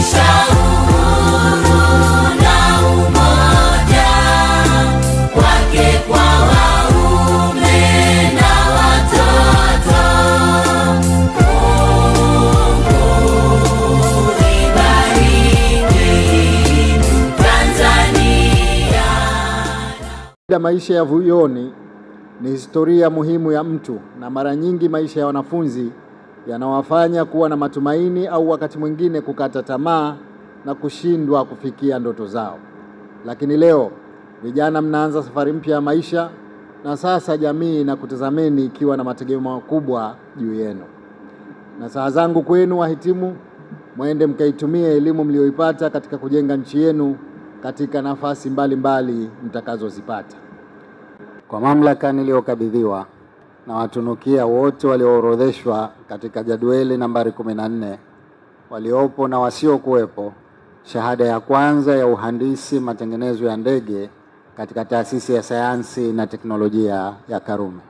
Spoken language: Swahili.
Kudumisha uhuru na umoja wake kwa waume na watoto. Mungu ibariki Tanzania. Maisha ya vyuoni ni historia muhimu ya mtu, na mara nyingi maisha ya wanafunzi yanawafanya kuwa na matumaini au wakati mwingine kukata tamaa na kushindwa kufikia ndoto zao. Lakini leo vijana mnaanza safari mpya ya maisha, na sasa jamii inakutazameni ikiwa na mategemeo makubwa juu yenu. Na saa zangu kwenu wahitimu, mwende mkaitumie elimu mlioipata katika kujenga nchi yenu katika nafasi mbalimbali mtakazozipata. Kwa mamlaka niliyokabidhiwa, na watunukia wote walioorodheshwa katika jadwali nambari 14, waliopo na wasiokuwepo, shahada ya kwanza ya uhandisi matengenezo ya ndege katika Taasisi ya Sayansi na Teknolojia ya Karume.